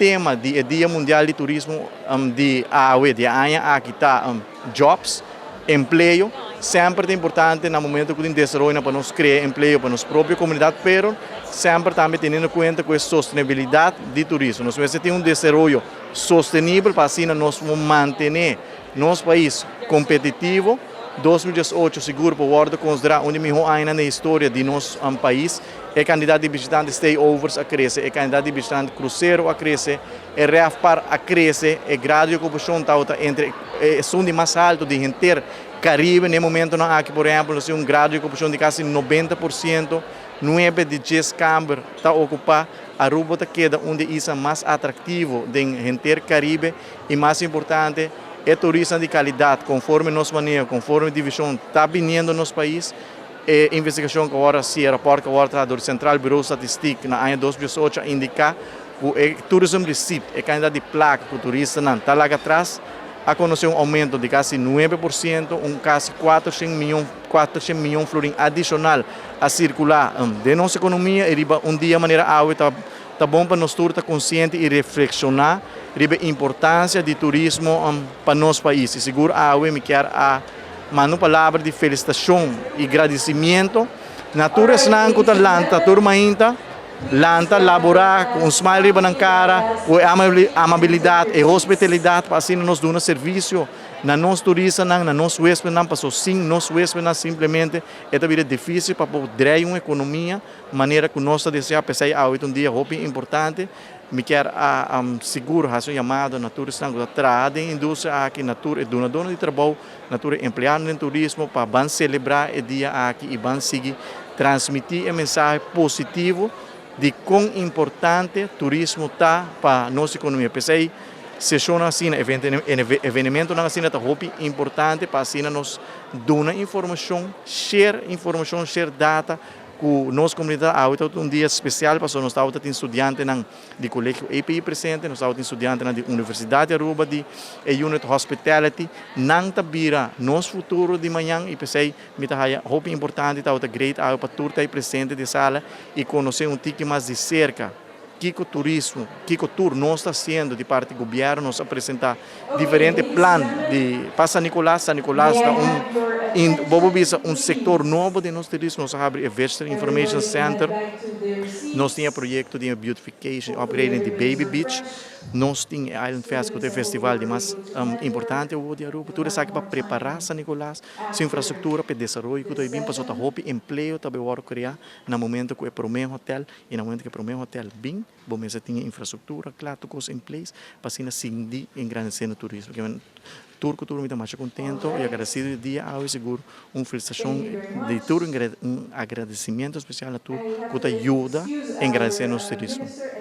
Tema di e Dia Mundial di Turismo di awe, di aña aki ta jobs, empleo. Semper ta importante na momento cu tin desaroyo pa nos crea empleo pa nos propio comunidad, pero semper tambe teniendo cuenta cu e sostenibilidad di turismo. Nos mester tin un desaroyo sostenibel pa asina nos mantene nos pais competitivo. 2018 sigur por wordo considera un di miho añanan den historia di nos pais. E cantidad di bishitante stayovers a crece, e cantidad di bishitante crucero a crece, e RevPAR a crece, e grado di ocupacion tabata entre esun di mas halto di henter Caribe. Na e momentonan aki, por ehempel, nos tin un grado di ocupacion di casi 90%, 9 di 10 camber ta ocupa. Aruba ta keda un di e isla mas atractivo den henter Caribe y, mas importante, e turista di calidad, conforme nos maneho, conforme division, ta biniendo nos pais. E investigacion cu awor e rapport cu awor di Central Bureau Statistiek na aña 2018 a indica cu e tourism receipt, e cantidad di placa cu turistanan ta laga atras, a conoce un aumento di casi 9%, un casi 400 miyon, 400 miyon florin adicional a circula den nos economia. Y riba un dia manera awe ta bon pa nos tur ta consciente y reflexiona riba importancia di turismo pa nos pais. Y sigur awe mi kier a manda un palabra di felicitacion y agradecimento na tur esnan cu ta lanta tur mainta, lanta labora cu un smile riba nan cara, cu amabilidad y hospitalidad, pa asina nos duna servicio na nos turistanan, na nos huespenan, paso sin nos huespenan simplemente e ta bira dificil pa por draai un economia manera cu nos ta desea. Pesey awe un dia hopi importante. Mi kier a sigur haci un yamado na tur esnan cu ta traha den industria aki, na tur e dunador di trabou, na tur empleado den turismo, pa ban celebra e dia aki y ban sigui transmiti e mensahe positivo di con importante turismo ta pa nos economia. Pesey sesion asina, evento asina ta hopi importante pa asina nos duna informacion, share informacion, share data cu nos comunidad. Awe ta un dia special pasobra nos tabata tin studiantenan di Colegio EPI presente, nos tabata tin studiantenan di Universidad di Aruba di e Unit Hospitality. Nan ta bira nos futuro di mañan y pesey mi ta haya hopi importante, tabata great awe pa tur ta presente den sala y conoce un tiki mas di cerca kico turismo, kico tur nos ta haciendo di parti gobierno. Nos a presenta diferente plan di pa San Nicolas. San Nicolas ta un in, bo por bisa, un sector nobo di nos turismo. Nos a habri e Visitor Information Center, nos tin e proyecto di beautification, upgrading di Baby Beach, nos tin Island Fest, cu ta e festival di mas importante di Aruba. Tur esaki pa prepara San Nicolas, su infrastructura pa desaroyo cu ta bin, pasobra ta hopi empleo tambe wordo crea na momento cu e prome hotel y na momento cu e prome hotel bin, bo mester tin infrastructura cla, tur cos in place, pa asina sigui engrandece e turismo. Tur cu tur, mi ta mas contento y agradecido di dia awe. Sigur un felicitacion di tur, un agradecimento especial na tur cu ta yuda engrandece nos turismo.